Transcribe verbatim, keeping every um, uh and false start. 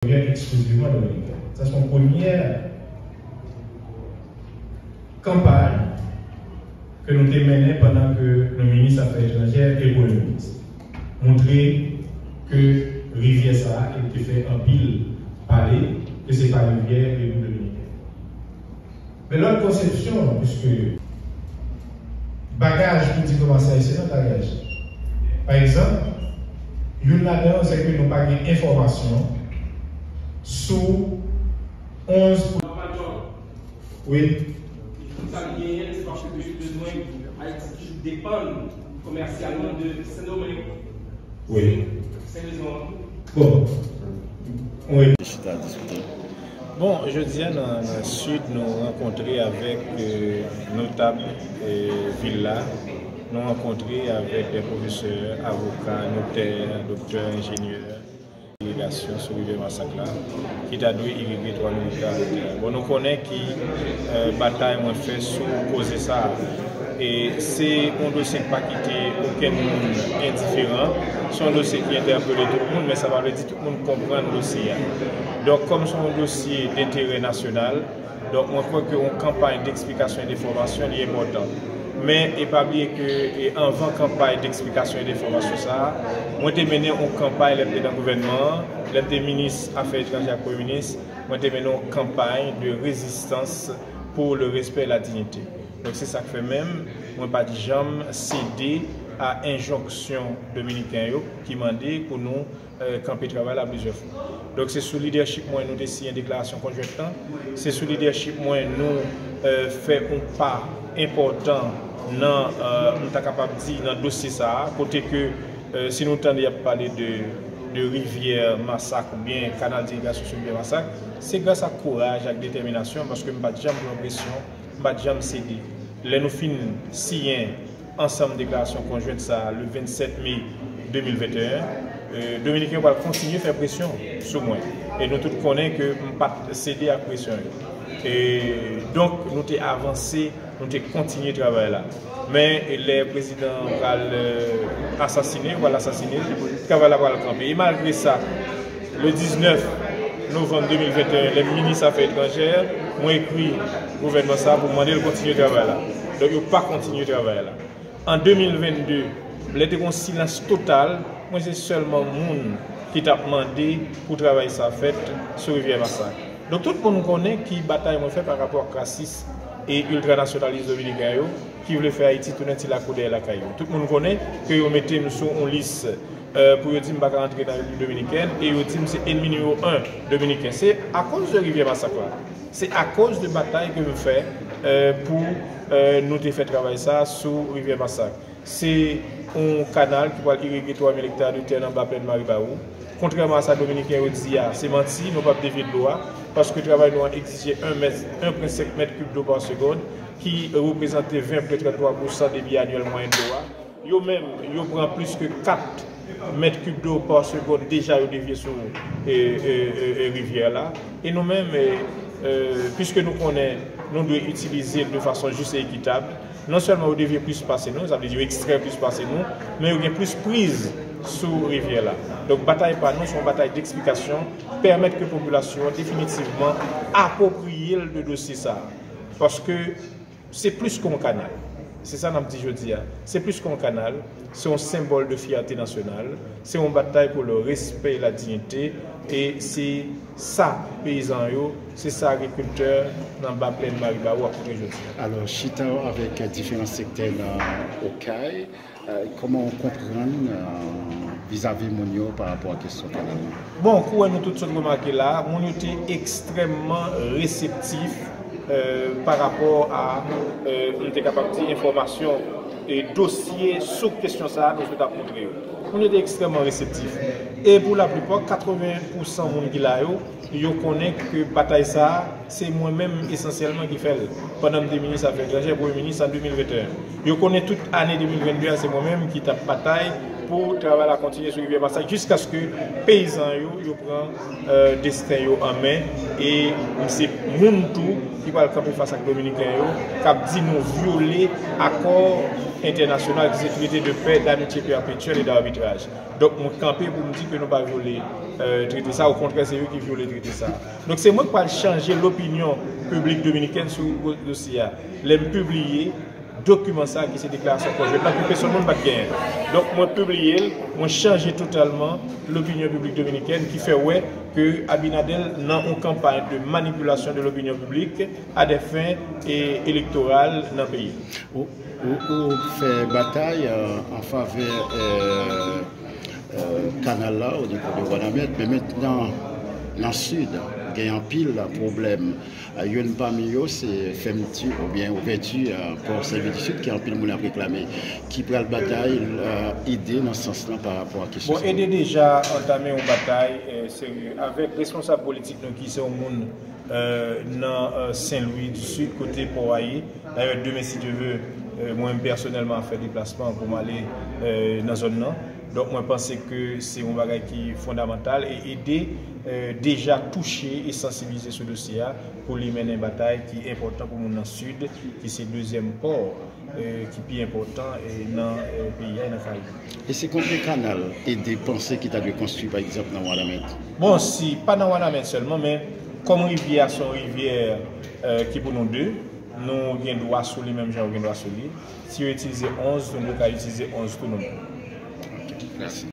Rivyè eksklizivman dominikèn. Sa se yon premyè kanpay ke nou te mennen pandan ke nou minis afè etranjè e premye minis. Montre ke rivyè sa a, ki te fè anpil pale, ke se pa rivyè Repiblik Dominikèn. Men lòt konsepsyon, piske bagaj pou diplomasi ayisyen an ta reyaji. Pa egzanp, youn ladan yo, se ke nou pa gen enfòmasyon sou onz pou... Wi. Tout sa l genyen, se paske li bezwen Ayiti toujou depann komèsyalman de Sendomeng. Wi. Se rezon an. Bon. Wi. Chita diskite. Bon, jodi a nan, nan Sid, nou rankontre avèk, euh, notab, euh, vil la. Nou rankontre avèk de pwofesè, avoka, notè, doktè, enjenyè, delegasyon sou rivyè Masak la, ki ta dwe irige twa mil ekta. Bon, nou konnen ki, euh, batay mwen fè sou koze sa a. E se yon dosye ki pa kite okenn moun endiferan. Se yon dosye ki entèpele tout moun, men sa pa vle di tout moun konprann dosye a. Donk, kòm se yon dosye denterè nasyonal, donk, mwen kwè ke yon kanpay deksplikasyon e denfòmasyon, li enpòtan. Men, e pa bliye ke, e anvan kanpay deksplikasyon e denfòmasyon sa a, mwen te mennen yon kanpay lè m te nan gouvènman an, lè m te minis afè etranjè ak premye minis, mwen te mennen yon kanpay de rezistans pour le respect et la dignité. Donk, se sa k fè menm, mwen pa t janm sede a enjonksyon dominiken yo ki mande pou nou, euh, kanpe travay la plizyè fwa. Donk, se sou lidèchip mwen nou te siyen deklarasyon konjwent lan. Se sou lidèchip mwen nou, euh, fè yon pa enpòtan nan, euh, m ta kapab di, nan dosye sa a, kote ke, euh, si nou tande y ap pale de, de rivyè Masak oubyen kanal dirigasyon sou rivyè Masak, se gras ak kouraj ak detèminasyon, paske m pa t janm pran presyon, m pa t janm sede. Lè nou fin siyen ansanm deklarasyon konjwent sa a le vennsèt me de mil venteyen, euh, Dominiken yo pral kontinye fè presyon sou mwen. E nou tout konnen ke m pa t sede ak presyon yo. E donk, nou te avanse, nou te kontinye travay la. Men, e lè prezidan an pral, euh, asasine, yo pral asasine, travay la pral kanpe. E malgre sa, le diznèf novanm de mil venteyen, lè m minis afè etranjè, mwen ekri gouvènman sa a pou mande l kontinye travay la. Donk, yo pa kontinye travay la. An de mil vennde, lè te gen yon silans total, mwen se sèlman moun ki t ap mande pou travay sa fèt sou rivyè Masak. Donk, tout moun konnen ki batay mwen fè pa rapò ak rasis e iltranasyonalis dominiken yo ki vle fè Ayiti tounen ti lakou dèyè lakay yo. Tout moun konnen ke yo mete m sou yon lis, euh, pou yo di m pa ka antre nan Repiblik Dominikèn e yo di m se ènmi nimewo en dominiken. Se akoz de rivyè Masak la. Se akoz de batay ke m fè, euh, pou, euh, nou te fè travay sa sou rivyè Masak. Se yon kanal ki pral irige twa mil ekta de tè nan ba plèn Maribawou. Kontrèman a sa dominiken yo di a, se manti, nou p ap devye dlo a, paske travay nou an egzije un mèt, un pwen senk mèt kib dlo pa segonn, ki reprezante ven pwen tranntwa pousan debi anyèl mwayen dlo a. Yo menm, yo pran plis ke kat mèt kib dlo pa segonn deja yo devye sou, e, e, e, e, rivyè la. E nou menm, e, e, piske nou konnen nou dwe itilize l de fason jis e ekitab, non sèlman yo devye plis pase nou, sa vle di yo ekstrè plis pase nou, men yo gen plis priz sou rivyè la. Donk, batay pa nou, se yon batay deksplikasyon, pèmèt ke popilasyon an definitivman apwopriye l de dosye sa a. Paske se plis ke yon kanal. Se sa n ap di jodi a. Se plis ke yon kanal, se yon senbòl de fyète nasyonal, se yon batay pou le respè e la diyite, e se sa peyizan yo, se sa agrikiltè nan ba plèn Maribawou ap montre jodi a. Alò, chita w avèk diferan sektè nan Okay, euh, kòman w konprann, euh, vizavi moun yo pa rapò a kesyon kanal la? Bon, kouwè nou tout sot remake la, moun yo te ekstrèmman reseptif, euh, pa rapò a, euh, m te kapab di enfòmasyon e dosye sou kesyon sa a nou sot ap montre yo. Moun yo te ekstrèmman reseptif. E pou laplipa, katreven pousan moun ki la yo, yo konnen ke batay sa a, se mwen menm esansyèlman ki fè l. Pandan m te minis afè etranjè, premye minis an de mil venteyen. Yo konnen tout ane de mil vennde a, se mwen menm ki t ap batay pou travay la kontinye sou rivyè Masak jiskaske peyizan yo, yo pran, euh, desten yo an men. E m se moun tou ki pral kanpe fas ak dominiken yo, k ap di nou vyole akò entènasyonal ki se trete de pè, damitye pèpetyèl e darbitraj. Donk, mwen kanpe pou m di ke nou pa vyole euh, trete sa, okontrè se yo ki vyole trete sa. Donk se mwen ki pral chanje lopinyon piblik dominikèn sou dosye a. Lè m pibliye dokiman sa ki se deklarasyon Congrès la ke pèsonn moun pa t genyen. Donk mwen pibliye l, mwen chanje totalman lopinyon piblik dominikèn ki fè wè ke Abinader nan yon kanpay de manipilasyon de lopinyon piblik a dè fen e elektoral nan peyi. Ou, ou, ou fè batay euh, an favè euh, euh, kanal la o nivo de Wanament, men mentnan nan sid gen anpil pwoblèm. Youn pami yo se fèmti oubyen ouvèti pò Senlwi di Sid ke anpil moun ap reklame. Ki pral batay ede nan sans lan pa rapò a kesyon Bon, ede deja antame yon batay serye avèk responsab politik nou ki se yon moun nan Senlwi di Sid kote pò a ye. Dayè demen si Dye ve, mwen menm pèsonèlman ap fè deplasman pou m ale nan zòn nan. Donk mwen panse ke se yon bagay ki fondamantal e ede deja touche e sansibilize sou dosye a pou li mennen batay ki enpòtan pou moun nan Sid ki se dezyèm pò ki pi enpòtan nan peyi a e nan Karayib. E se konbyen kanal ede panse ki ta dwe konstwi pa egzanp nan Wanament? Bon, si pa nan Wanament sèlman, men kòm rivyè a se yon rivyè ki pou nou de, nou gen dwa sou li menm jan yo gen dwa sou li. Si yo itilize onz, nou dwe ka itilize onz tou nou menm. Mèsi.